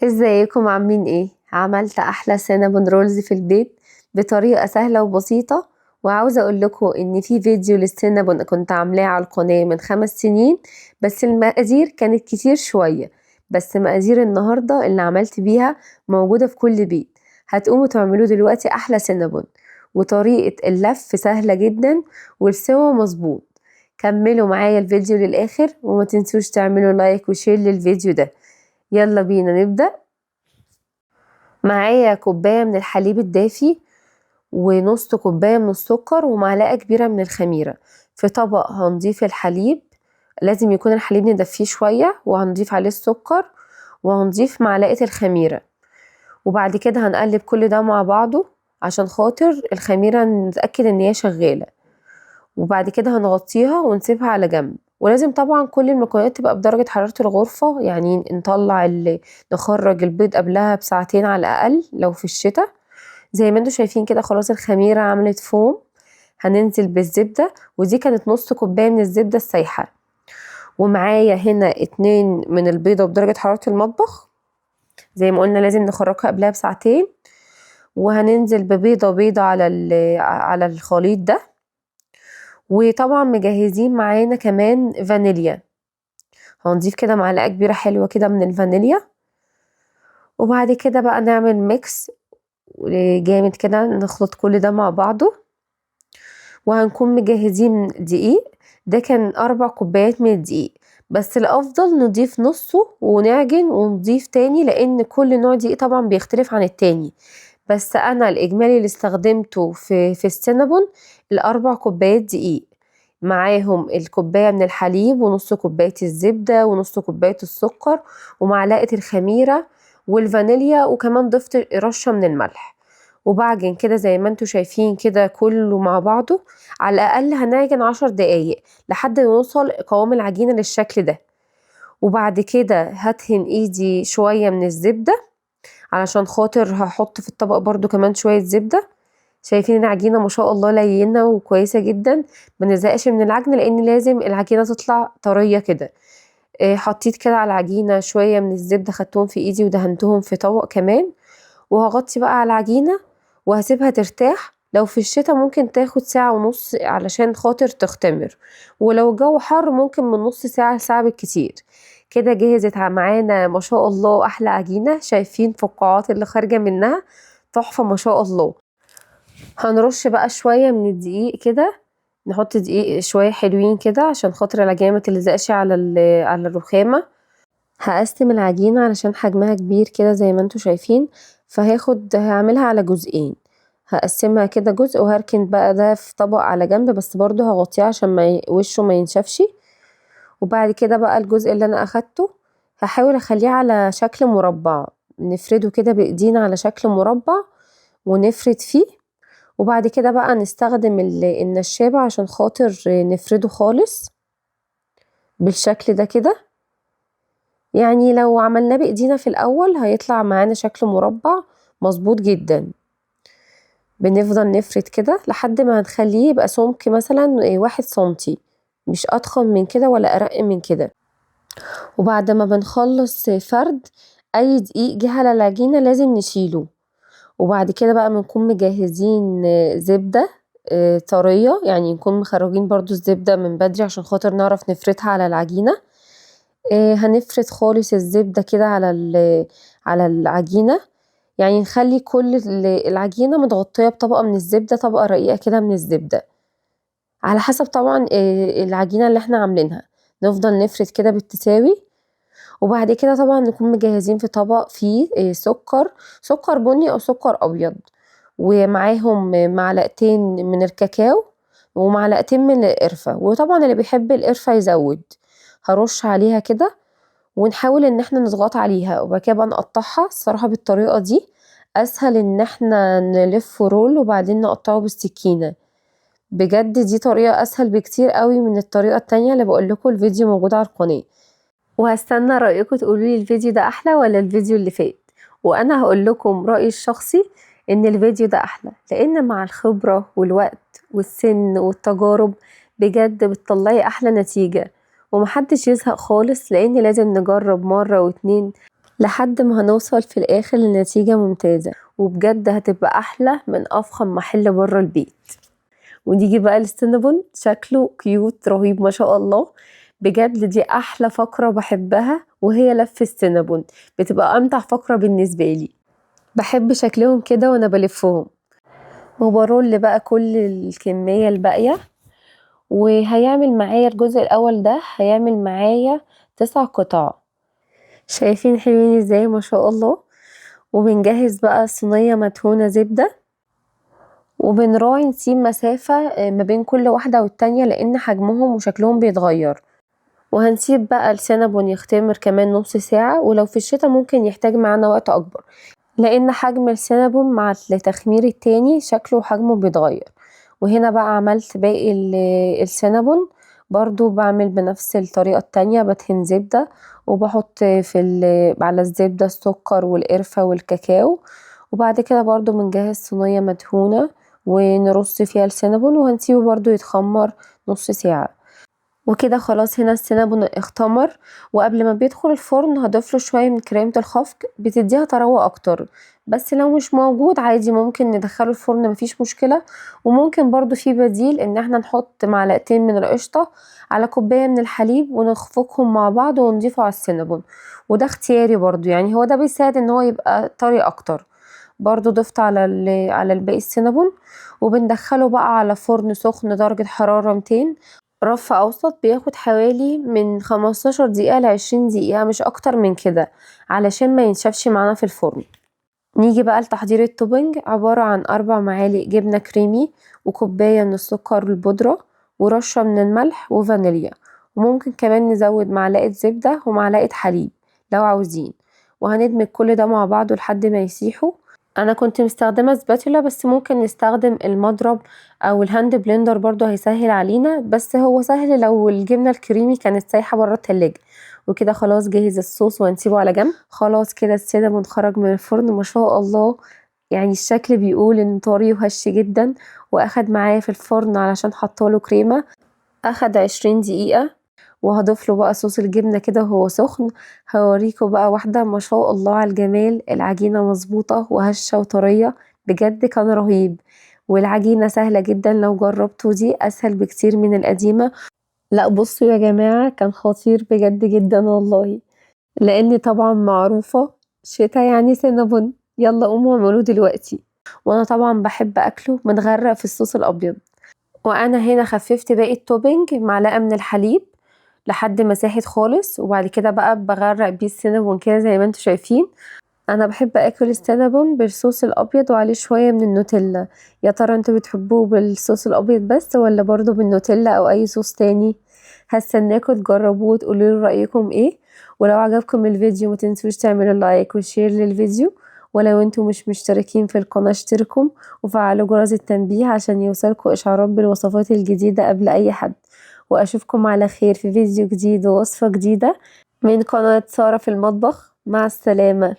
ازيكم عاملين ايه؟ عملت احلى Cinnabon rolls في البيت بطريقة سهلة وبسيطة، وعاوزه اقول لكم ان في فيديو للسينابون كنت عاملاه على القناة من 5 سنين، بس المقادير كانت كتير شوية، بس مقادير النهارده اللي عملت بيها موجودة في كل بيت. هتقوموا تعملوه دلوقتي احلى سينابون، وطريقه اللف سهلة جدا والسوا مظبوط. كملوا معايا الفيديو للاخر وما تنسوش تعملوا like و share للفيديو ده. يلا بينا نبدأ. معايا كوباية من الحليب الدافي ونص كوباية من السكر ومعلقة كبيرة من الخميرة. في طبق هنضيف الحليب، لازم يكون الحليب ندفيه شوية، وهنضيف عليه السكر وهنضيف معلقة الخميرة، وبعد كده هنقلب كل ده مع بعضه عشان خاطر الخميرة نتأكد ان هي شغالة، وبعد كده هنغطيها ونسيبها على جنب. ولازم طبعا كل المكونات تبقى بدرجة حرارة الغرفة، يعني نخرج البيض قبلها بساعتين على الأقل لو في الشتاء. زي ما انتم شايفين كده خلاص الخميرة عملت فوم. هننزل بالزبدة، ودي كانت نص كوباية من الزبدة السايحة، ومعايا هنا 2 من البيضة بدرجة حرارة المطبخ، زي ما قلنا لازم نخرجها قبلها بساعتين. وهننزل ببيضة بيضة على الخليط ده. وطبعا مجهزين معانا كمان فانيليا، هنضيف كده معلقة كبيرة حلوة كده من الفانيليا. وبعد كده بقى نعمل mix جامد كده، نخلط كل ده مع بعضه. وهنكون مجهزين دقيق، ده كان 4 كوبايات من الدقيق، بس الأفضل نضيف نصه ونعجن ونضيف تاني، لأن كل نوع دقيق طبعا بيختلف عن التاني. بس أنا الإجمالي اللي استخدمته في السينابون ال4 كوبايات دقيق، معاهم الكوباية من الحليب ونص كوباية الزبدة ونص كوباية السكر ومعلقة الخميرة والفانيليا، وكمان ضفت رشة من الملح. وبعجن كده زي ما انتوا شايفين كده كله مع بعضه. على الأقل هنعجن 10 دقايق لحد ما نوصل قوام العجينة للشكل ده. وبعد كده هدهن ايدي شوية من الزبدة علشان خاطر هحط في الطبق برضو كمان شوية زبدة. شايفين العجينة ما شاء الله لينة وكويسة جدا، ما نزهقش من العجن لأن لازم العجينة تطلع طرية كده. حطيت كده على العجينة شوية من الزبدة، خدتهم في ايدي ودهنتهم في طبق كمان. وهغطي بقى على العجينة وهسيبها ترتاح. لو في الشتاء ممكن تاخد ساعة ونص علشان خاطر تختمر، ولو الجو حر ممكن من نص ساعة لساعة بالكتير. كده جهزت معانا ما شاء الله أحلى عجينة، شايفين فقاعات اللي خارجة منها تحفة ما شاء الله. هنرش بقى شوية من الدقيق كده، نحط دقيق شوية حلوين كده عشان خاطر العجينة ما تلزقش على الرخامة. هقسم العجينة علشان حجمها كبير كده زي ما انتوا شايفين، هعملها على جزئين، هقسمها كده جزء وهركن بقى ده في طبق على جنب، بس برضو هغطيه عشان وشه ما ينشفش. وبعد كده بقى الجزء اللي انا اخدته هحاول اخليه على شكل مربع، نفرده كده بايدينا على شكل مربع ونفرد فيه. وبعد كده بقى نستخدم النشابة عشان خاطر نفرده خالص بالشكل ده كده. لو عملناه بايدينا في الاول هيطلع معانا شكل مربع مظبوط جدا. بنفضل نفرد كده لحد ما هنخليه يبقى سمك مثلا 1 سنتي، مش اضخم من كده ولا ارق من كده. وبعد ما بنخلص فرد اي دقيق جه على العجينة لازم نشيله. وبعد كده بقى بنكون مجهزين زبدة، طرية، يعني نكون مخرجين برضو الزبدة من بدري عشان خاطر نعرف نفردها على العجينة. هنفرد خالص الزبدة كده على العجينة، يعني نخلي كل العجينة متغطية بطبقة من الزبدة، طبقة رقيقة كده من الزبدة على حسب طبعا، العجينة اللي احنا عاملينها. نفضل نفرد كده بالتساوي. وبعد كده طبعا نكون مجهزين في طبق فيه، سكر بني أو سكر أبيض، ومعاهم معلقتين من الكاكاو ومعلقتين من القرفة، وطبعا اللي بيحب القرفة يزود. هرش عليها كده ونحاول ان احنا نضغط عليها، وبعد كده بقى نقطعها. الصراحة بالطريقة دي اسهل ان احنا نلف رول وبعدين نقطعه بالسكينة، بجد دي طريقة اسهل بكتير قوي من الطريقة التانية اللي بقول لكم الفيديو موجود على القناة. وهستنى رأيكم تقولوا لي الفيديو ده احلى ولا الفيديو اللي فات، وانا هقول لكم رأيي الشخصي ان الفيديو ده احلى، لان مع الخبرة والوقت والسن والتجارب بجد بتطلعي احلى نتيجة، ومحدش يزهق خالص، لان لازم نجرب مرة واتنين لحد ما هنوصل في الآخر لنتيجة ممتازة، وبجد هتبقى أحلى من أفخم محل بره البيت. ونيجي بقى للسينابون، شكله cute رهيب ما شاء الله. بجد دي أحلى فقرة بحبها، وهي لف السينابون، بتبقى أمتع فقرة بالنسبة لي. بحب شكلهم كده وأنا بلفهم. وبرول بقى كل الكمية الباقية، وهيعمل معايا الجزء الأول ده هيعمل معايا 9 قطع. شايفين حلوين ازاي ما شاء الله. وبنجهز بقى صينية مدهونة زبدة، وبنراعي نسيب مسافة ما بين كل واحدة والتانية لأن حجمهم وشكلهم بيتغير. وهنسيب بقى السينابون يختمر كمان نص ساعة، ولو في الشتاء ممكن يحتاج معانا وقت أكبر لأن حجم السينابون مع التخمير التاني شكله وحجمه بيتغير. وهنا بقى عملت باقي السينابون برضو، بعمل بنفس الطريقة التانية، بدهن زبدة وبحط على الزبدة السكر والقرفة والكاكاو، وبعد كده برضو بنجهز صينية مدهونة ونرص فيها السينابون، وهنسيبه برضو يتخمر نص ساعة. وكده خلاص هنا السينابون اختمر. وقبل ما بيدخل الفرن هضيف له شوية من كريمة الخفق، بتديها طراوة أكتر، بس لو مش موجود عادي ممكن ندخله الفرن مفيش مشكلة. وممكن برضو في بديل إن احنا نحط معلقتين من القشطة على كوباية من الحليب ونخفقهم مع بعض ونضيفه على السينابون، وده اختياري برضو، يعني هو ده بيساعد إن هو يبقى طري أكتر. برضو ضفت على الباقي السينابون، وبندخله بقى على فرن سخن درجة حرارة 200، رف أوسط، بياخد حوالي من 15 دقيقة لعشرين دقيقة، مش أكتر من كده علشان ما ينشفش معانا في الفرن. نيجي بقى لتحضير ال topping، عبارة عن 4 معالق جبنة كريمي وكوباية من السكر البودرة ورشة من الملح وفانيليا، وممكن كمان نزود معلقة زبدة ومعلقة حليب لو عاوزين. وهندمج كل ده مع بعضه لحد ما يسيحوا. أنا كنت مستخدمة spatula، بس ممكن نستخدم المضرب أو ال hand blender برضو هيسهل علينا، بس هو سهل لو الجبنة الكريمي كانت سايحة بره التلاجة. وكده خلاص جهز الصوص وهنسيبه على جنب. خلاص كده السينابون خرج من الفرن ما شاء الله، الشكل بيقول إنه طري وهش جدا. وأخد معايا في الفرن علشان حطاله كريمة، أخد 20 دقيقة. وهضيف له بقى صوص الجبنة كده وهو سخن. هوريكم بقى واحدة ما شاء الله على الجمال، العجينة مظبوطة وهشة وطرية، بجد كان رهيب. والعجينة سهلة جدا، لو جربتوا دي أسهل بكتير من القديمة. لا بصوا يا جماعة كان خطير بجد جدا والله، لأن طبعا معروفة شتا يعني سينابون. يلا قوموا اعملوه دلوقتي. وأنا طبعا بحب أكله متغرق في الصوص الأبيض. وأنا هنا خففت باقي ال topping معلقة من الحليب لحد ما ساحت خالص، وبعد كده بقى بغرق بيه السينابون كده زي ما انتم شايفين. انا بحب اكل السينابون بالصوص الابيض وعليه شويه من النوتيلا. يا ترى انتوا بتحبوه بالصوص الابيض بس ولا برضو بالنوتيلا او اي صوص تاني؟ هستناكم تجربوه وتقولوا لي رايكم ايه. ولو عجبكم الفيديو ما تنسوش تعملوا like و share للفيديو، ولو انتوا مش مشتركين في القناه اشتركوا وفعلوا جرس التنبيه عشان يوصلكوا اشعارات بالوصفات الجديده قبل اي حد. واشوفكم على خير في فيديو جديد ووصفه جديده من قناه ساره في المطبخ. مع السلامه.